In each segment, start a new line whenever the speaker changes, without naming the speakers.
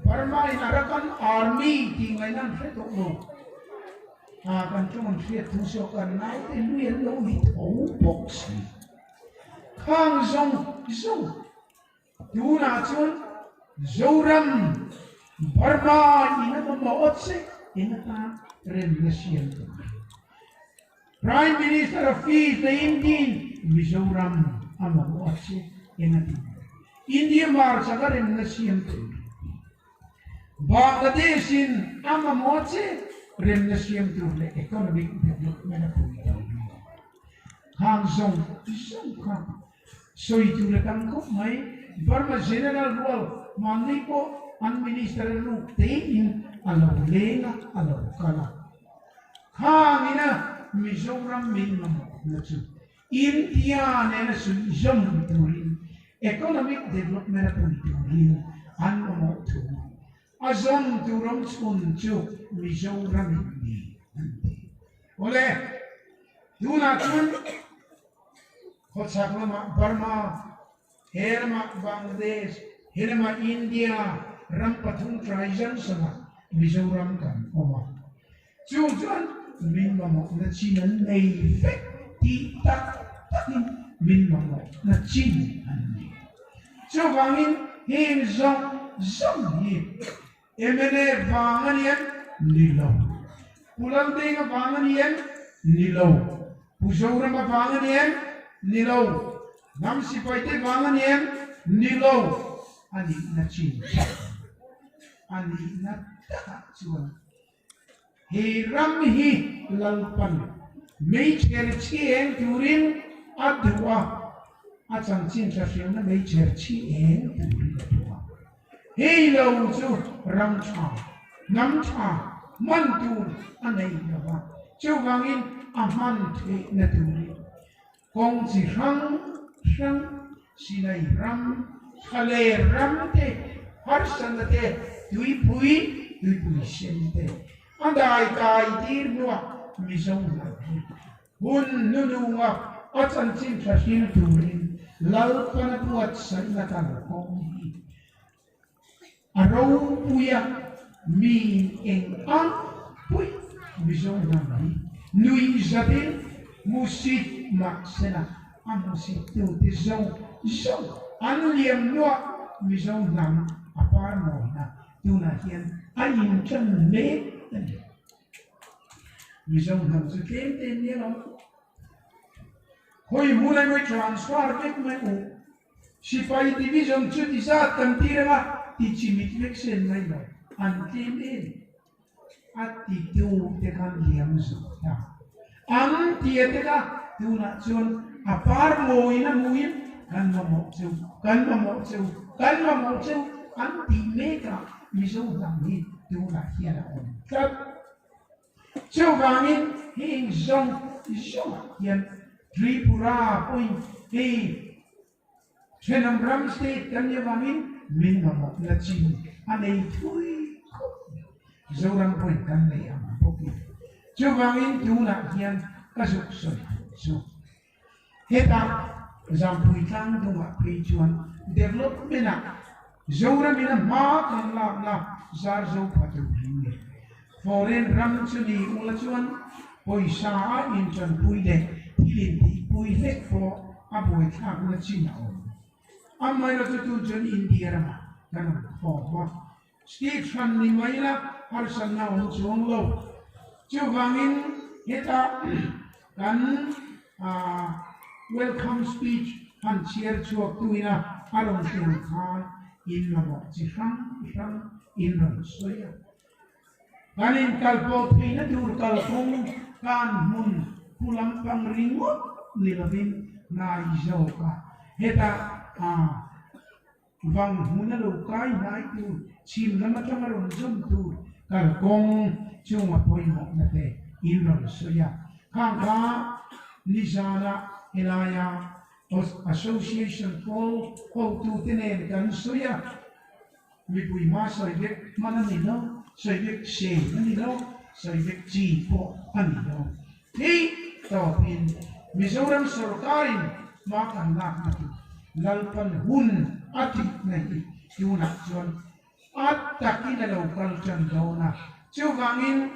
Burma in Arakan Army tih ngaihna an hre tawh lo. A kan tawng an hriat thung saw kan naute lui an lo ni tho bawk si. Khang zawng zawng tunah chuan Zoram Burma in a mamawh awt se eng atan remna siam tur. Prime Minister Office leh Indian Mizoram a mamawh a che eng a ti mai. India hmarchak a remna siam tur Bangladesh in a mamawh a che remna siam tur leh economic development a pui tur khang zawng zawng kha sawi tur a tam khawp mai. Burma General rual hmanni pawh an Minister a ruk tein a lo leng a, a lo kal a. Khangina Mizoram min mamawhna chu India nena suihzawm turin economic development a pui turin an mamawh thu a zawm tur awm chhun chu Mizoram in ni an ti. Awle, tunah chuan khawchhak lamah Burma, he ramah Bangladesh, he lamah India ram pathum tri-junction-ah Mizoram kan awm a. Chung chuan min mamawhna chin an nei vek tih tak takin min mamawhna chin an nei. Chuvangin heng zawng zawng hi mla vang a ni em? Ni lo. Pu Laldenga vang a ni em? Ni lo. Pu Zorama vang a ni em? Ni lo. Hnam sipaite vang a ni em? Ni lo. A nihna chin tak a nihna takah chuan he ram hi Lalpan meichher chhi eng turin a duh a, a chanchin tha hrilhna meichher chhi eng turin a duh a. Hei lo chu ram tha, hnam tha hman tur a nei lo va, chuvangin a hman theihna turin kawng chi hrang hrang, Sinai ram, Thlaler ram te, harsatna te, tuipui, tuipui sen te a dai kai tir hnuah Mizo hnam hi hun hnununga a chanchin tha hril turin Lalpana buatsaihna kalkawng hi a ropuia mi eng ang pui Mizo hnam hi nuihzatin hmusit mahsela a hmusittute zawng zawng an liam hnuah Mizo hnam a par mawina tunah hian a intan mek a ni. Mizo hnam chu tlem te nia lo. Khawi hmun emaw i transfer vek mai u. Sipai division chu ti zat kan tir anga ti chimit vek sen mai lo. An tlem em? A ti tu te khan liam zo ta. An tia te kha tunah chuan a par mawiin a hmuin kan mamawh cheu, kan mamawh cheu, kan mamawh cheu an tih mekah Mizo hnam hi tunah hian a awm tlat. Chuvangin heng zawng zawngah hian Tripura pawhin hei thenawm ram state kan nih avangin min mamawhna chin a nei thui khawp mai. Zoram pawhin kan nei ang bawkin. Chuvangin tunah hian ka zuk sawi tur chu Hetah Zampui tlangdungah phei chuan development-ah Zoramin a hma kan lakna zar zo pha tur hi nge. Foreign ram chu ni ula chuan pawisa a intanpui leh thil intihpui hlek pawh a buaithlakna chin a awm. Amaherawhchu tun chuan India ramah kan awm khawm a, State hran ni mai la harsatna awm chuang lo. Chuvangin hetah kan welcome speech han chhiar chhuak tuina a rawn ti ang khan in mamawh chi hrang hrang in rawn sawi a. Kan inkalpawh theihna tur kalkawng kan hmun pu lampang ringawt ni lovin ngai zawk a. Hetah Vang hmun a lo kai hnai tur, chhim lam atanga rawn zawm tur kalkawng chunga pawimawhna te in rawn sawi a. Khang kha nizana helaia Association pawl hotute nen kan sawi a, mipui hma sawi vek hman a ni lo, sawi vek sen a ni lo, sawi vek chi pawh a ni lo. Hei tawpin Mizoram sorkarin hma kan lakna tur Lalpan hun a tih na hi tunah chuan A takin a lo kal tan dawn a, chuvangin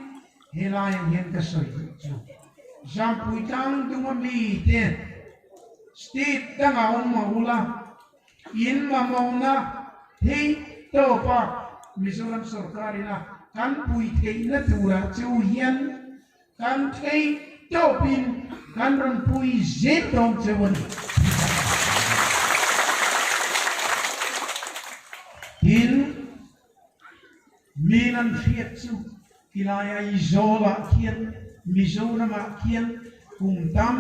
helaiah hian ka sawi duh chu Zampui tlang dunga mite state danga awm a ula, in mamawhna theih tawpa Mizoram sorkarina kan pui theihna turah chu hian Kan thei tawpin kan rawn pui zel dawn cheu a ni. Tin, min an hriat chu tilai Aizawlah khian Mizoramah khian kum tam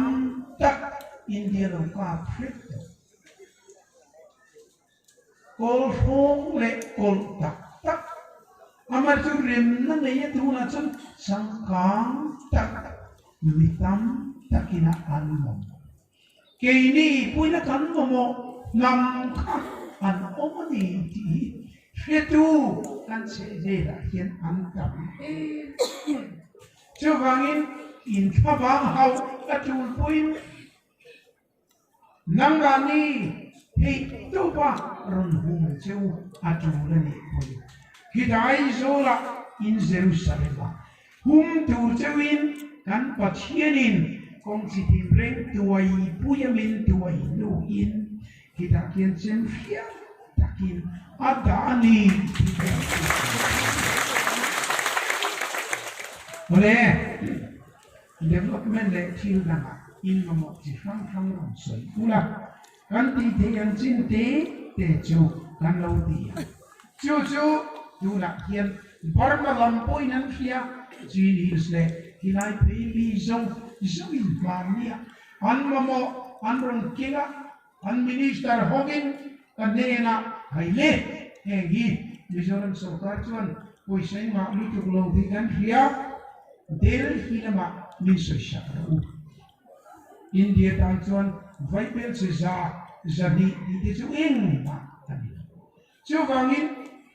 tak India lo kap hrep tawh. Kawl hrawng leh kawlh tak tak amah chu remna nei a tunah chuan changkang tak mi tam takin a an mawm. Keini puina kan mamawh hnam kha an awm a ni tih hi hretu kan chheh velah hian an tam em em. Chuvangin inthlavang hauh a tulpuiin Nangmahni theih tawpa rawn hum che u a tul a nih pawhin, khita Aizawlah in Jerusalem-ah hum tur cheuhin kan Pathianin kawng chi tin reng tuai puia min tuai hnuin khitah khian chem hriat takin a dah a ni tih ka lo hriat Awle! Development leh thil dangah in mamawh chi hrang hrang rawn sawi ul a, kan tih theih ang chin te te chu kan lo ti a. Chu chu tunah hian Burma lam pawhin an hria, Chin Hills leh khilai phei mi zawng zawngin hmannia an mamawh an rawn keng a, an Minister hovin ka hnenah hai le, heng hi Mizoram sorkar chuan pawisa i ngah lutuk lo tih kan hria, Delhi lamah min sawisak rawh u. India tan chuan vaibel che 200 tih te chu engmah a ni lo. Chuvangin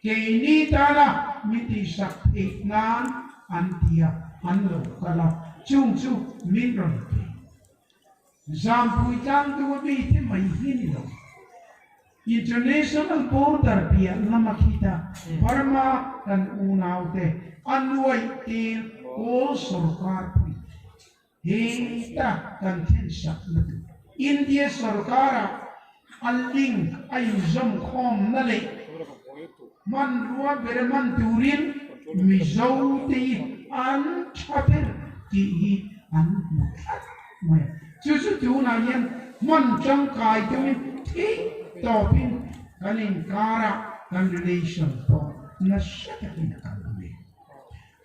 keini tana min tihsak theih nan an ti a, an lo kal a, chung chu min rawn pe. Zampui tlangtu a mi te mai hi ni lo. International border piah lama khita Burma kan unaute a nuaih tel Kawl sorkar pui heta kan thlensak na tur India sorkara a link a inzawmkhawmna leh hmanrua ber hman turin Mizo te hi an tha ber tih hi an hmu tlat mai a. Chu chu tunah hian hman tangkai deuhin theih tawpin kan inkarah kan relation pawh nasa takin a kal mek.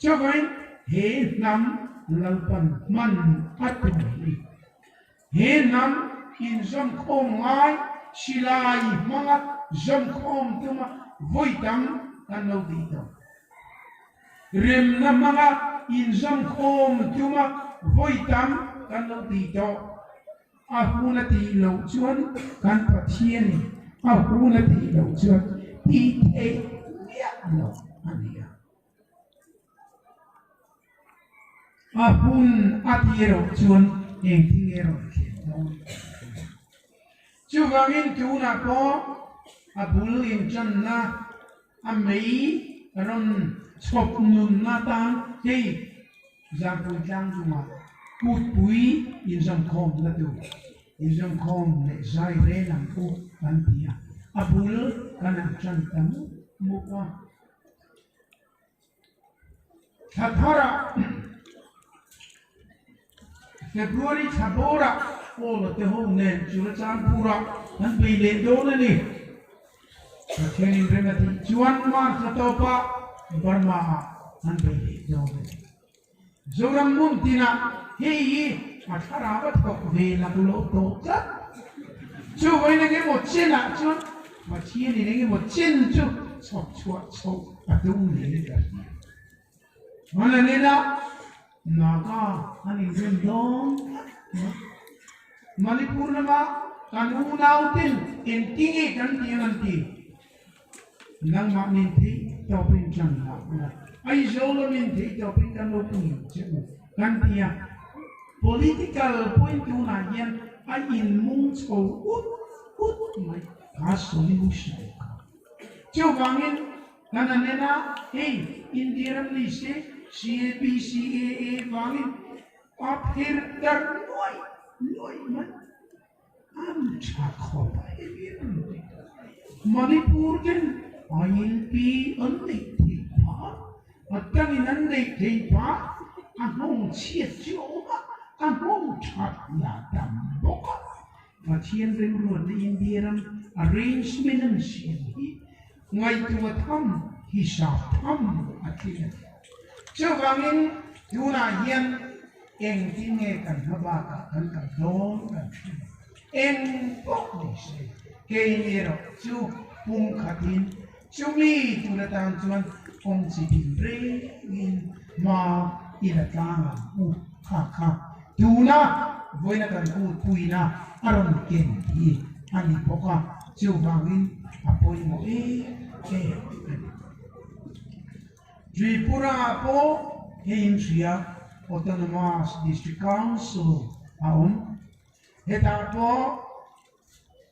Chuvangin he hnam Lalpan hman a tum hi He hnam inzawmkhawm ngai silai hmanga zawmkhawm tuma vawi tam kan lo tih tawh. Remna hmanga inzawmkhawm tuma vawi tam kan lo tih tawh. A hun a tih loh chuan kan Pathianin a hun a tih loh chuan tih theih miah loh a ni a. A hun a tih erawh chuan engtin nge rawn thlen dawn? Chuvangin tunah pawh a bul inṭanna a mei rawn chhawp nunna tan hei Zampui tlang chungah kutpui inzawmkhawmna tur inzawmkhawm leh zai rel ang u kan ti a, a bul kan han ṭan ta mup mup a. Thla tharah February thla bawrah Paula te ho nen Churachandpurah an bei leh dawn a ni. Pathianin rem a tih chuan March thla tawpah Burma-ah an bei leh dawn a ni. Zoram hmun tinah hei hi a thlarau a thawk ve laklawh tawh tlat. Chuvain eng emaw chenah chuan Pathianin eng emaw chen chu chhawp chhuah chhoh a tum niin ka hria. Hmana nena Naga an inrem dawn tlat mai. Manipur lama kan unauten engtinge kan ti ang an ti. Nangmah min theih tawpin tan lah ula, Aizawl a min theih tawpin kan lo pui ang che u kan ti a. Political point tunah hian a inmung chho ut ut mai, kha solution kha. Chuvangin. Kan han en a, hei India ram ni se CABCAA vangin a pher darh nuaih nuaih mai. An tha khawp a hemi an ti. Manipur ten ILP an neih theih phah a, a tangin an neih theih phah a nghawng chhiat chu a awm a, a nghawng that la tam bawk a. Pathian remruatna India ram arrangement an siam hi ngaihtuah tham, hisap tham a tling a ni. Chuvangin tunah hian engtin nge kan hma bakah kan kal dawn kan hre lo. Eng pawh ni se, keini erawh chu pum khatin chumi tur atan chuan kawng chi tin rengin hma i la tlang ang u kha kha tuna vawiina kan kutpuina a rawn ken hi a ni bawk a, chuvangin a pawimawh em em a ni. Tripura ah pawh hei inhria Autonomous District Council a awm. Hetah pawh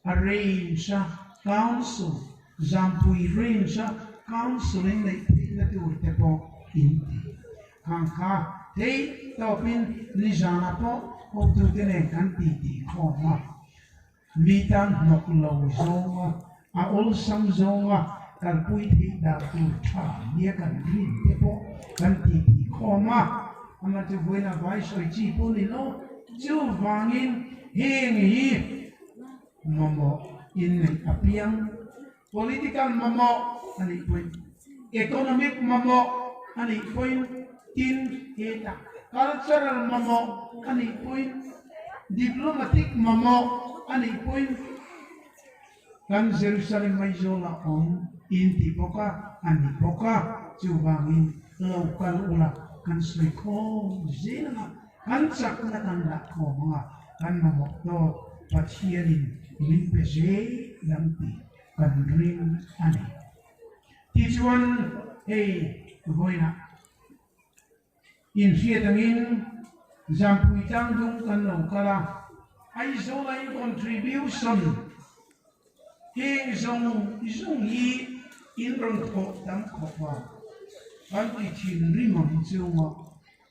a range a Council, Zampui range a Council in neih theihna tur te pawh in ti. Khang kha theih tawpin nizanah pawh hotute nen kan titi khawm a. Mi tan hnawk lo zawnga, a awlsam zawnga kalpui theih dan tur tha nia kan rin te pawh kan titi khawm a, amah chu vawiin a vai sawi chi pawh ni lo. Chuvangin heng hi mamawh inneih apiang, political mamawh a nih pawhin, economic mamawh a nih pawhin, tin hetah cultural mamawh a nih pawhin, diplomatic mamawh a nih pawhin kan Jerusalem Aizawlah awm in ti bawk a, a ni bawk a, chuvangin lo kal ula kan sawi khawm zel ang a, kan chakna kan dah khawm ang a, kan mamawh tawk Pathianin min pe zel ang tih kan ring a ni. Tichuan hei vawiinah inhriat angin Zampui tlangdung kan lo kal a, Aizawl in contribution heng zawng zawng hi in rawn thawh tam khawp a, kan ti thinrim ang chunga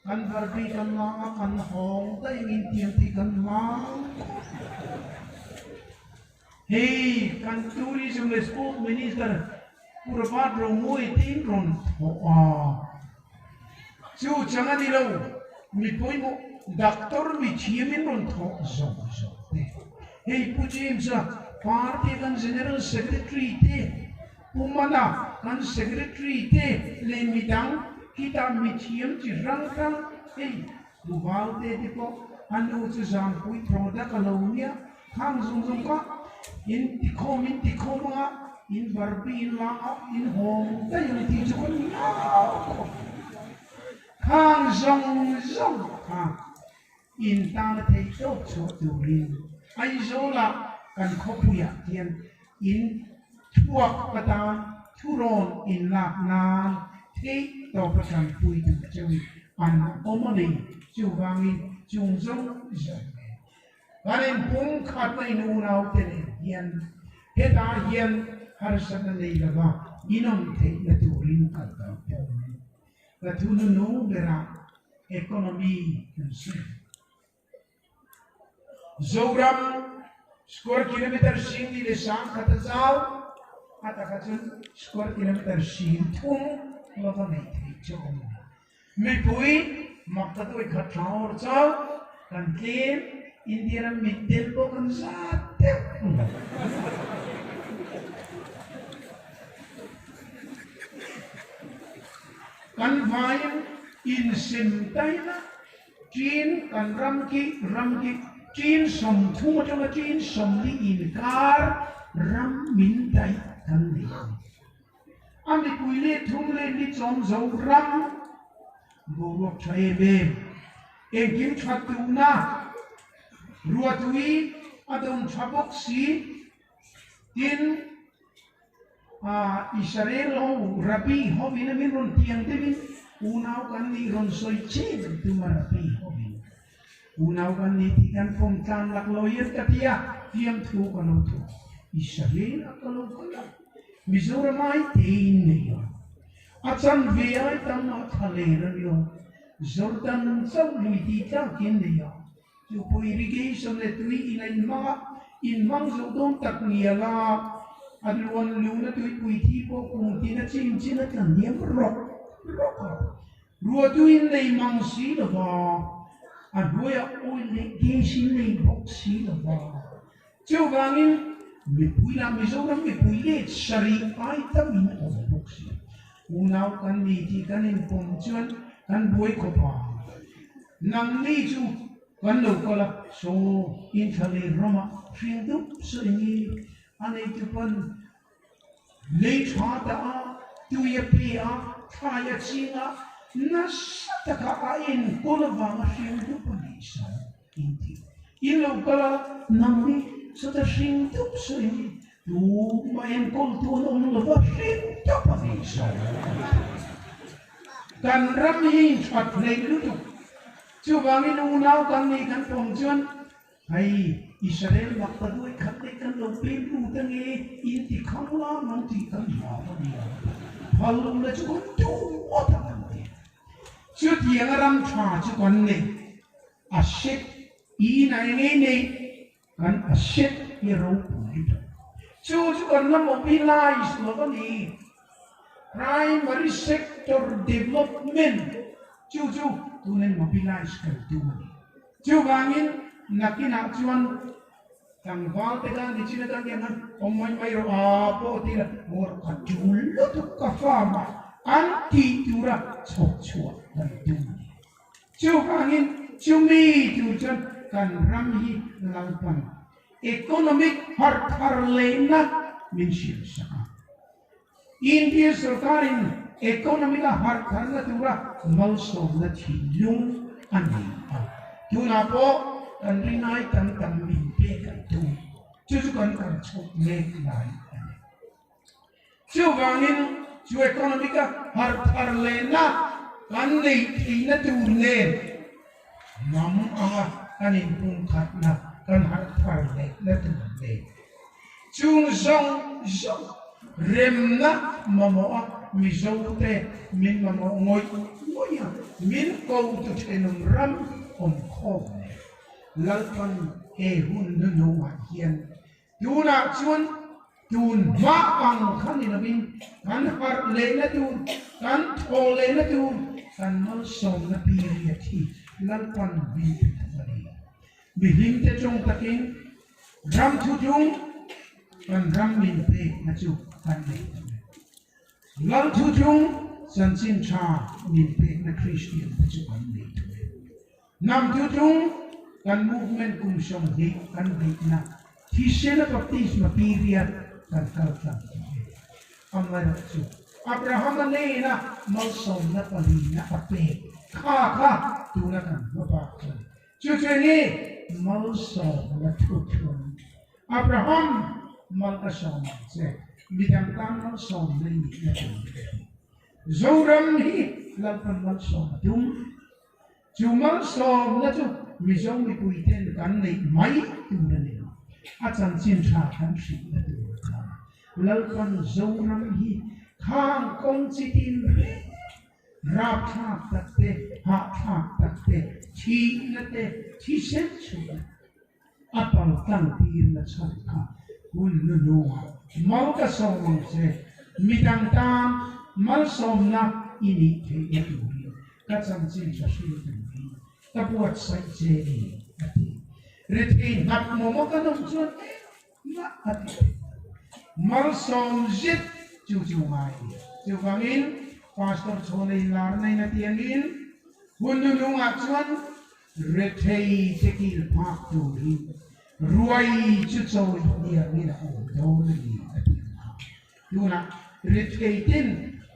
Kan Barbie kan lang a, kan hawng daih angin tiang tih kan lang khawp. Hei kan Tourism leh Sport Minister Pu Robert Romawia te in rawn thawh a, chu chang a ni lo, mi pawimawh doctor mi thiam in rawn thawh zawk zawk te. Hei Pu James-a party kan General Secretary te Pu Mana kan Secretary te leh midang khitah mithiam chi hrang hrang hei Pu Valte te pawh a nu chu Zangpui product a lo nia khang zawng zawng kha in tikhawm in tikhawm anga in Barbie in la a in hawng daih ang tih chu ka ngau khawp khang zawng zawng kha In tana theih tawp chhuah turin Aizawlah kan khawpuiah hian in thuak atan thurawn in lak nan theih tawp a tanpui duh cheu an awm a ni. Chuvangin chung zawng zawng nen kan inpumkhatna in unaute nen hian hetah hian harsatna nei lova inawm theihna turin kal kan tum. Ka thu nunung berah economy kan sawi. Zoram square kilometer sing li leh sang khat a zau, a takah chuan square kilometer sing thum lova neih theih chu a awm a ni. Mipui mak ka tuai khat thla awr chau kan tlem, India ram mitdel pawh kan zat deuh lo. Kan vaiin insem taina chin kan ram khi ram khi chin 30 atanga chin 40 inkar ram min daih kan nei a ni. A mipui leh thum leh ni chawm zo ram boruak tha em em engkim that duhna ruatui a dawn tha bawk si. Tin, Israel ho Rabbi hovin a min rawn tiang deuhin unau kan nih rawn sawi chin an tum a Rabbi hovin unau kan ni tih kan pawm tlan lak lo hian ka ti a, fiamthu ka lo thawk. Israel a ka lo kal a, Mizoram ai tein nei a. A chanve ai tam ah thla ler a nia. Jordan chauh lui tih tlak in nei a. Chu pawh irrigation leh tui in a inhmang a, inhmang zo dawn tak ngial a, a luan luhna tuipui thi pawh kum tin a chin chin a tla hniam rawk rawk a. Ruah tui in nei mang si lo va, a hnuaiah oil leh gas in nei bawk si lo va. Chuvangin mipui lah Mizoram mipui let sarih ai tam in awm bawk si. Unau kan ni tih kan inpawm chuan kan buai khawp a. Nangni chu kan lo kal a, saw inthla leh ramah hring dup saw eng i a neitu pawn lei tha dah a, tui a pe a, thlai a ching a, nasa taka a enkawl avanga hring dup a nih sa inti. In lo kal a, nangni sawta hring dup saw eng i tumah enkawltu an awm lova hring dup a nih sa inti. Kan ram hi inthat hleih lutuk. Chuvangin unau kan nih kan pawm chuan hei Israel mak ta duai khat leh kan lo pem lut ange in ti khang lang ang tih kan hlau a nia. Phal la chu kan duh ngawt ang an ti. Chutianga ram tha chu kan nei. A set in a eng ei nei kan a set hi ropui lutuk. Chu chu kan la mobilize lo a ni. Primary sector development chu chu tunin mobilize kan tum a ni. Chuvangin nakinah chuan tlangval te khan nichin atang hian han awm mai mai rawh a pawh ti la ngawr ka tul lutuk ka farm ah an tih tura chhawp chhuah kan tum a ni. Chuvangin chumi tur chuan kan ram hi Lalpan economic harh thar lehna min siamsak a. India sorkarin economic a harh tharna tura malsawmna thinlung a nei a. Tunah pawh kan rinai tam tam min pek an tum. Chu chu kan kal chhuak mek lai a ni. Chuvangin chu economic a harh thar lehna kan neih theihna tur nen hnam anga kan inpumkhatna kan harh thar lehna tur nen chung zawng zawng remna mamawh a Mizote min mamawh ngawih ngawih a, min ko tu thenawm ram awm khawm nen Lalpan he hun hnuhnungah hian Tunah chuan tun hma ang kha ni lovin kan harh lehna tur, kan thaw lehna tur, kan malsawmna period hi Lalpan min pe thung a ni. Mihlimte tawng takin ram thutlung kan ram min pekna chu kan nei thung e. Lal thutlung chanchin tha min pekna Kristian te chu kan nei thung e. Hnam thutlung kan movement kum 20 kan beihna thisena baptisma period kan kal tlang thung e. Amaherawhchu Abrahama nena malsawmna palina a pek kha kha tuna kan hma bak chuan chu chu enge malsawmna thuthlung Abraham mal ka sawm ang che, midang tan malsawmna i nihna tur ka ti. Zoram hi Lalpan malsawm a tum. Chu malsawmna chu Mizo mipuiten kan neih mai tur a ni lo. A chanchin tha kan hrilhna tur a kha. Lalpan Zoram hi khang kawng chi tin reng rapthlak tak te, hahthlak tak te, thihna te, thisen chhuahna te, A paltlang tirna chhan kha hun hnuhnungah mal ka sawm ang che, midang tan malsawmna i nih theihna turin ka chanchin tha hrilh turin ka buatsaih che ni, a ti. Rethei hnap mawmaw ka nawm chuan engmah a ti thei lo. Malsawm zet chu chu ngai ni. Chuvangin Pastor Chhawnei Larnain a ti angin hun hnuhnungah chuan Rethei te kil phak turin ruai chu chawi hniangin a awm dawn a ni a ti ang a. Tunah rethei ten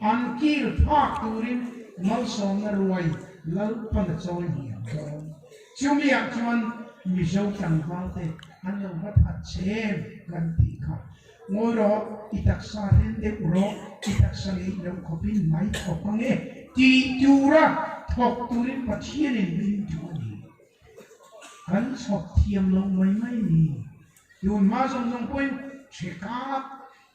an kil phak turin malsawmna ruai Lalpan a chawi hniang dawn. Chumiah chuan Mizo tlangval te an lo va that chem kan tih kha. Ngawi rawh, i taksa ren deuh rawh, i taksa ngeih loh khawpin mai thawk ang e, tih tura thawk turin Pathianin min duh a ni. Kan chhawk thiam loh mai mai ni. Tun hma zawng zawng pawhin ṭhekak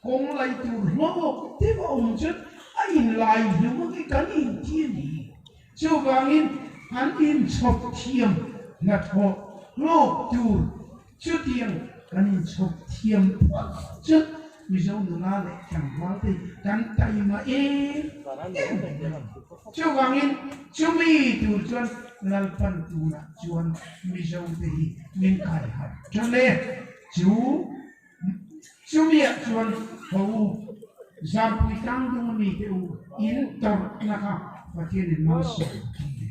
kawng laih tur hlawk deuh a awm chuan a. A inlai hlum ang i kan inti a ni. Chuvangin an inchhawp thiam hnathawh hlawk tur chutiang kan inchhawp thiam phawt chu Mizo nula leh tlangval te kan taima em em mai a ni. Chuvangin chumi tur chuan Lalpan tunah chuan Mizo te hi min kai harh tan e. Chu Chumiah chuan ho u, Zampui tlangdung a mite u, in tawrhna kha Pathianin malsawm a tum e.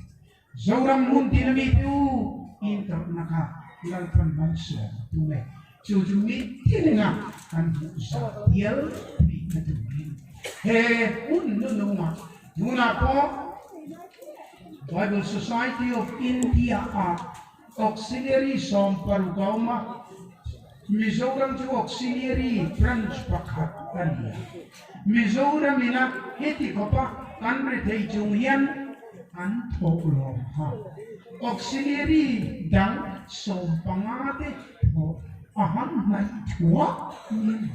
Zoram hmun tin a mite u, in tawrhna kha Lalpan malsawm a tum e. Chu chu mitinga kan hmuh zah dial theihna turin he hun nunungah tunah pawh Bible Society of India-ah Auxiliary 60 a awm a, Mizoram chu Auxiliary Branch pakhat a ni a. Mizoram ina heti khawpa kan ri thei chung hian an thawh lawm kha. Auxiliary dang 15 te thawh a han hnaih thuak nia ni.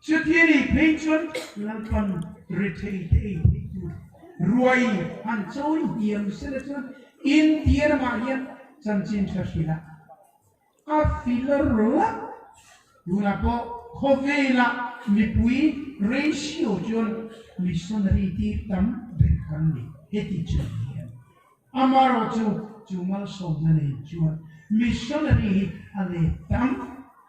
Chuti ni phei chuan Lalpan rethei te ei theih tur ruai han chawi hniam sela chuan India ramah hian chanchin tha hrilh a, a fila rawlh tunah pawh khawvelah mipui ratio chuan missionary tir tam ber kan ni heti chuan hian. Amaherawhchu chu malsawmna nei chuan missionary hi a let tam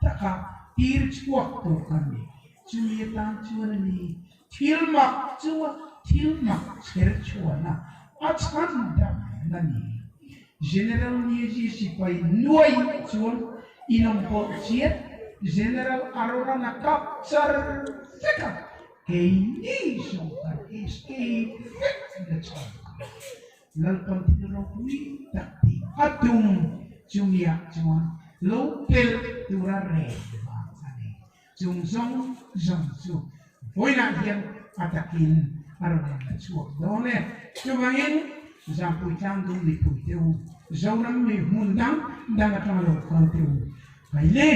taka tir chhuak tur kan ni. Chumi atan chuan a ni thil mak chunga thil mak chher chhuahna a chhan damna ni. General Niazi sipai nuai chuan inawm pawh chiat General Aroran a kap char vek a. Keini zawng kan escape vek na chhan kha Lalpan thil ropui tak tih a tum chumiah chuan lo pelh tura reng vang a ni. Chung zawng zawng chu vawiinah hian a takin a rawn in la chhuak dawn e. Chuvangin Zampui Tlangdung mipui te u, Zoram mi hmun dang dang atanga lo kal te u, Kaile,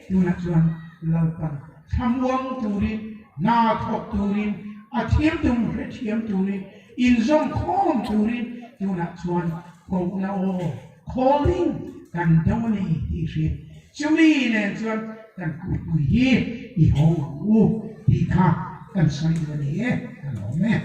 tunah chuan Lalpan thlamuang turin, hna thawk turin, a thil tum hrethiam turin, inzawm khawm turin tunah chuan kohna aw, calling, kan do a ni tih hriat. Chumi nen chuan kan kutpui hi i ho ang u tih kha kan sawi duh a ni e, ka lawm e.